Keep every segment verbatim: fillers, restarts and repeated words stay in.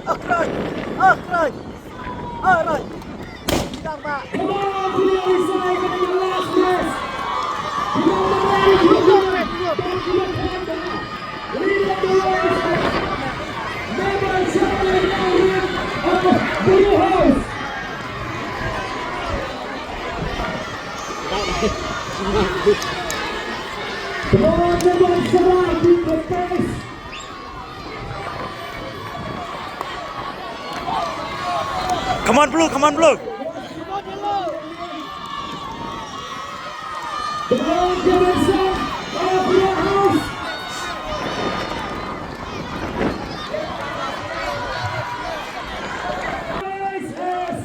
Akrai! Akrai! Akrai! Bidang ba! Come on, Blue House, gonna be last best. You know the man, you know the man. Don't give up on them. Lead up the Warriors. Never try to run out of Blue House. Come on, everyone, come on, keep the pace. Come on, Blue, come on, Blue. Come on, come on, son. All of your house. Yes, yes.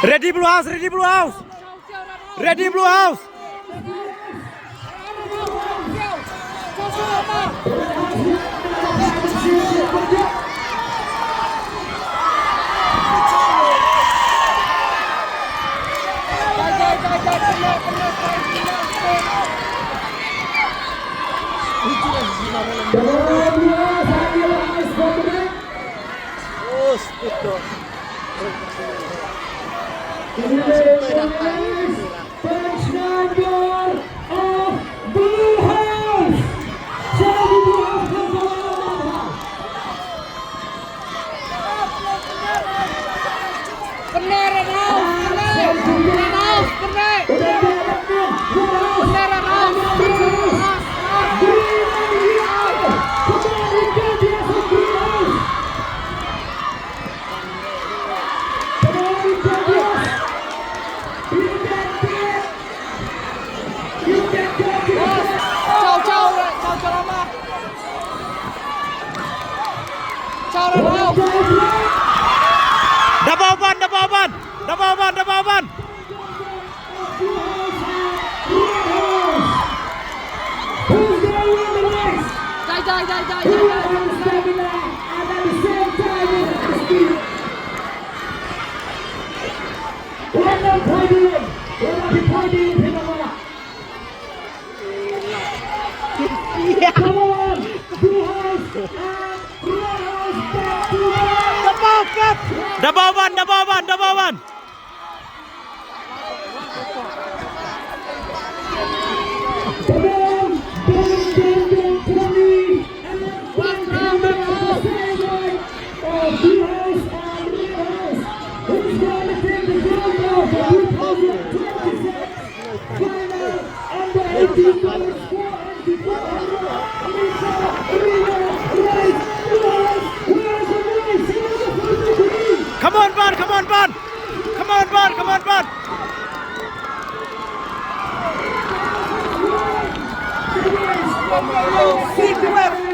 Ready, Blue House, ready, Blue House. Ready, Blue House. Punch number of Blue House. Challenge Blue House. Kena Red House, kena. Red House, kena. Kena Red House. Chau, chau, chau, chau, lama. Chau, lama. Dabaw ban, dabaw ban. Dabaw ban, dabaw ban. Who's gonna win the race? Jai, jai, jai, jai, jai, jai. Who will have the stamina and at the same time will have the speed? What about Poi Ding? What about Poi Ding? Come on, Blue House and Red House back to back. Dabaw ban, dabaw ban, dabaw ban. Come on, Blue House. Who's gonna take the gold medal for two thousand twenty-six? Final under eighteen boys four hundred, four hundred meter relay race. Come on, Ban! Come on, Ban! Come on, Ban! Come on, Ban! Secret!